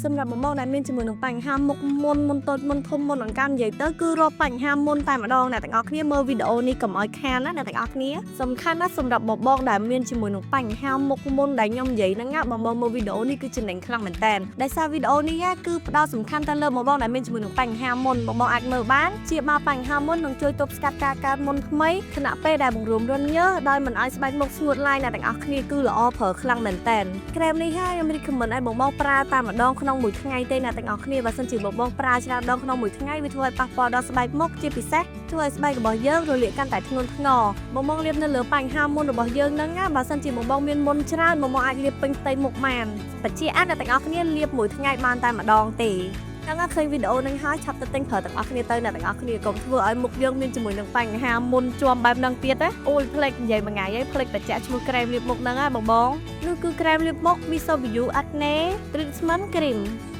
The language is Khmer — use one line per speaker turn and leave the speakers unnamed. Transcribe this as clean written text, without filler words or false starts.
សម្រាប់បងបងដែលមានជាមួយនឹងបញ្ហាមុខមុនមុនតូចមុនធំមុនអង្កាំនិយាយទៅគឺរាល់បញ្ហាមុនតែម្ដងអ្នកទាំងអស់គ្នាមើលវីដេអូនេះកុំឲ្យខានណាអ្នកទាំងអស់គ្នាសំខាន់ណាស់សម្រាប់បងបងដែលមានជាមួយនឹងបញ្ហាមុខមុនដែលខ្ញុំនិយាយហ្នឹងណាបងបងមើលវីដេអូនេះគឺចំណេញខ្លាំងមែនតើដោយសារវីដេអូនេះគឺផ្ដោតសំខាន់ទៅលើបងបងដែលមានជាមួយនឹងបញ្ហាមុនបងបងអាចមើលបានជាបាបញ្ហាមុននឹងជួយទប់ស្កាត់ការកើតមុនថ្មីខណៈពេលដែលបង្រួមរន្ធញើសដោយមិនឲ្យស្បែកមុខស្ងួតឡាយអ្នកទាំងអស់គ្នាគឺល្អប្រើខ្លាំងមែនតើក្រែមនេះហើយខ្ញុំ recommend ឲ្យបងបងប្រើតែម្ដងក្នុងមួយថ្ងៃទេអ្នកទាំងអស់គ្នាបើសិនជាបងបងប្រើច្រើនដងក្នុងមួយថ្ងៃវាធ្វើឲ្យប៉ះពាល់ដល់ស្បែកមុខជាពិសេសធ្វើឲ្យស្បែករបស់យើងរលាកកាន់តែធ្ងន់ធ្ងរបងបងលាបនៅលើបញ្ហាមុនរបស់យើងហ្នឹងណាបើសិនជាបងបងមានមុនច្រើនបងបងអាចលាបពេញផ្ទៃមុខបានបជាអានអ្នកទាំងអស់គ្នាលាបមួយថ្ងៃបានតែម្ដងទេហ្នឹងឃើញវីដេអូហ្នឹងហើយឆាប់ទៅទិញប្រើទាំងអស់គ្នាទៅអ្នកទាំងអស់គ្នាកុំធ្វើឲ្យមុខយើងមានជាមួយនឹងបញ្ហាមុនជាំបែបហ្នឹងទៀតណាអូយភ្លេចនិយាយមួយថ្ងៃហើយភ្លេចបញ្ជាក់ឈ្មោះក្រែមលាបមុខហ្នឹងហ៎បងបងនោះគឺក្រែមលាបមុខ Miso View Acne Treatment Cream។